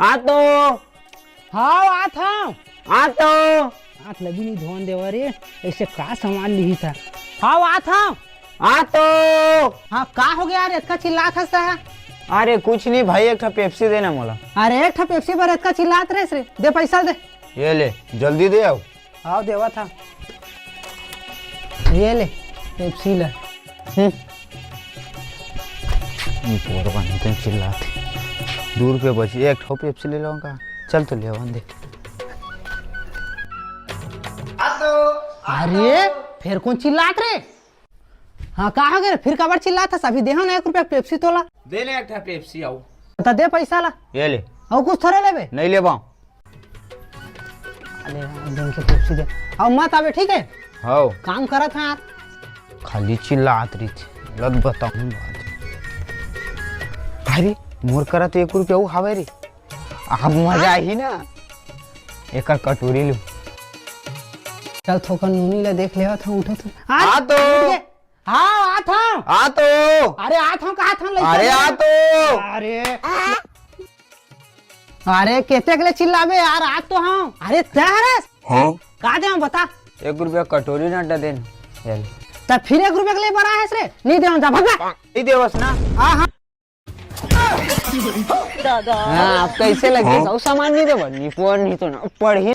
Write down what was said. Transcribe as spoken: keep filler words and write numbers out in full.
आ तो। हाव, आत हंव। आ तो। हाथ ल भी नहीं धोन देवा रे, ऐसे का सामान लिही था। हाव, आत हंव। आ तो। हाँ, का हो गया यार, इतका चिल्लात हस त? अरे कुछ नहीं भाई, एक ठा पेप्सी देना मोला। अरे एक ठा पेप्सी बर इतका चिल्लात रहे रे, दे पैसा दे। ये ले, जल्दी दे आओ। हाव, देवत हंव। ये ले, पेप्सी ले। हम्म। ये पोरवा नहीं तो चिल्लात हे। दू रुपये बची, एक ठो पेप्सी ले लूंगा। चल तो लेवन दे। अरे, फेर कोन चिल्लात रे? हाँ, का हो गे? फेर काबर चिल्लात हस? अभी देहंव ना एक रुपया पेप्सी तोला। दे ले एक ठा पेप्सी आऊ। त दे पैसा ला। ये ले। अउ कुछ थोड़े लेबे? नहीं लेबा। अरे, दिन के पेप्सी दे। अउ मत आबे, ठीक है? हाव। काम करत हंव यार। खाली चिल्लात रहिथे। लत बताऊं बात। अरे, मोर करा तो एक रुपया अउ हावे रे। अब मजा आही ना। एकर कटोरी लू। चल, थोकन नूनी ला देख लेवत हंव, उठो तो। आ तो। उठ गे। हाँ, आत हंव। आ तो। अरे, आत हंव, कहा था, लइका अरे, ले। आ तो। अरे। अरे, केतेक ले चिल्लाबे यार, आत तो हंव। अरे, तैं हरस? हाँ। का देहंव, बता। एक रुपया कटोरी ना अड्डा देन। चल। त फेर एक रुपया के लिए बड़ा है रे? नहीं देहंव, जा, भाग, भाग। नहीं देवस ना। हाँ, हाँ। हाँ, अब तो ऐसे लगे, हाँ? सब सामान नहीं देबा, निपोर नहीं तो ना, पढ़ी।